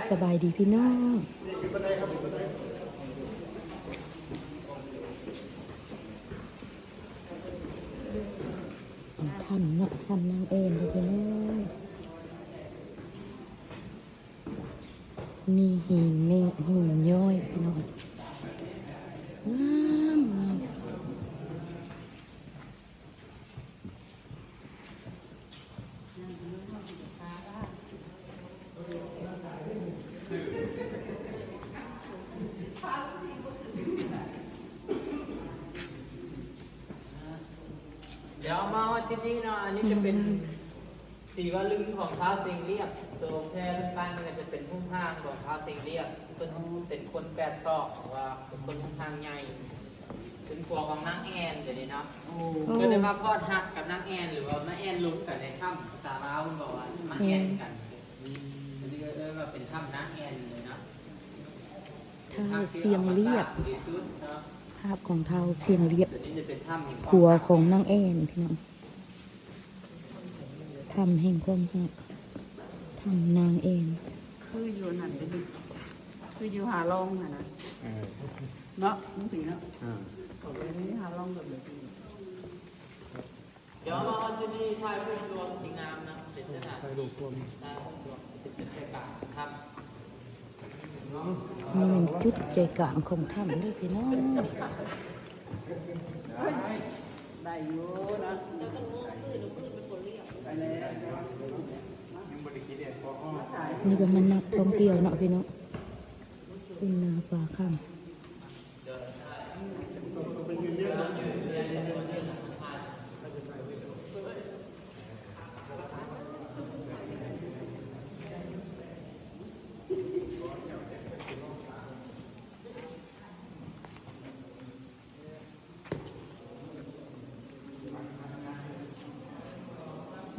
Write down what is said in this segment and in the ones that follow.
ສະບາຍດີພີ່ນ້ອງ ຖ້ຳເນາະ ຖ້ຳນາງແອ່ນເດີພີ່ນ້ອງ ມີຫີນເມັກຫີນຍ້ອຍພີ່ນ້ອງ ງາມໆ. ດຽວມາຮອດຈຸດນີ້ເນາະ ອັນນີ້ຈະເປັນ ອືມ ສີວະລຶງຂອງທ້າວຊຽງລຽບ ໂຕແຜ່ລຸກລ້ານນີ້ກໍຈະເປັນຮູບຮ່າງຂອງທ້າວຊຽງລຽບ ເພິ່ນເປັນຄົນແປດສອກ ຫຼືວ່າເປັນຄົນຮູບຮ່າງໃຫຍ່ ເປັນຜົວຂອງນາງແອ່ນ ດຽວນີ້ເນາະ ໂອ້ ເພິ່ນໄດ້ມາພອດຮັກກັບນາງແອ່ນ ຫຼືວ່າມາແອ່ນລົມກັນໃນຖ້ຳ ພາສາລາວເພິ່ນບອກວ່າມາແອ່ນກັນ ອືມ ອັນນີ້ກໍເອີ້ນວ່າເປັນຖ້ຳນາງແອ່ນເລີຍເນາະ ທ້າວຊຽງລຽບ ທີ່ສຸດເນາະ ພາບຂອງທ້າວຊຽງລຽບ ອັນນີ້ຈະເປັນຖ້ຳແຫ່ງ ຜົວຂອງນາງແອ່ນ ພີ່ນ້ອງ. ຖ້ຳແຫ່ງຄວາມຮັກ ຖ້ຳນາງແອ່ນ ຄືຢູ່ນັ້ນເດ້ ຄືຢູ່ຫາລອງຫັ້ນນະ ເອີ ເນາະ ມັນຊິເນາະ ເອີ ເຂົາເອີ້ນຫາລອງແບບນີ້ ດຽວມາຮອດຈຸດນີ້ ຖ່າຍຮູບລວມທີ່ງາມນະ ເປັນສະຖານທີ່ຖ່າຍຮູບລວມ ເປັນຈຸດໃຈກາງຖ້ຳ. ນີ້ແມ່ນຈຸດໃຈກາງຂອງຖ້ຳເດີພີ່ນ້ອງ ໄດ້ຢູ່ນະ ໄດ້ແລ້ວ ຍັງບໍ່ໄດ້ກິນເດ້ ພໍ ນີ້ກໍມານັກທ່ອງທ່ຽວເນາະພີ່ນ້ອງ ເປັນນາປ່າຄ້ຳ.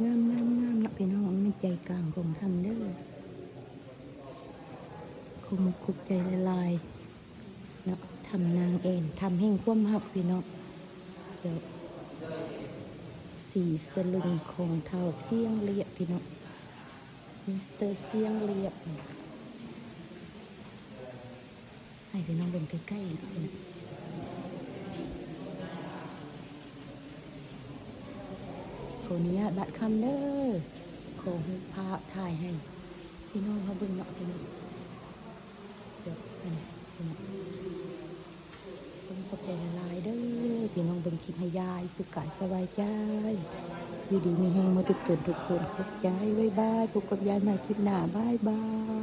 ງາມໆໆ ເນາະພີ່ນ້ອງ ມັນໃຈກາງຂອງຖ້ຳເດີ ຂອບອົກຂອບໃຈຫຼາຍໆ ເນາະ ຖ້ຳນາງແອ່ນ ຖ້ຳແຫ່ງຄວາມຮັກພີ່ນ້ອງ ເຈົ້າ ສີສະລຶງຂອງທ້າວຊຽງລຽບພີ່ນ້ອງ ມິສເຕີຊຽງລຽບ ໃຫ້ພີ່ນ້ອງເບິ່ງໃກ້ໆ ນະ ຂໍອະນຸຍາດບາດຄຳເດີ ຂໍຮູບພາບຖ່າຍໃຫ້ພີ່ນ້ອງເຮົາເບິ່ງເນາະ ພີ່ນ້ອງ. ເດີ ອັນນີ້ ພີ່ນ້ອງ ຂອບໃຈຫຼາຍໆເດີ ພີ່ນ້ອງເບິ່ງຄລິບໃຫ້ຍາຍ ສຸກາຍສະບາຍໃຈ ຢູ່ດີມີແຮງໝົດທຸກຄົນ ທຸກຄົນ ຂອບໃຈ ບາຍບາຍ ພົບກັບຍາຍໃໝ່ຄລິບໜ້າ ບາຍບາຍ.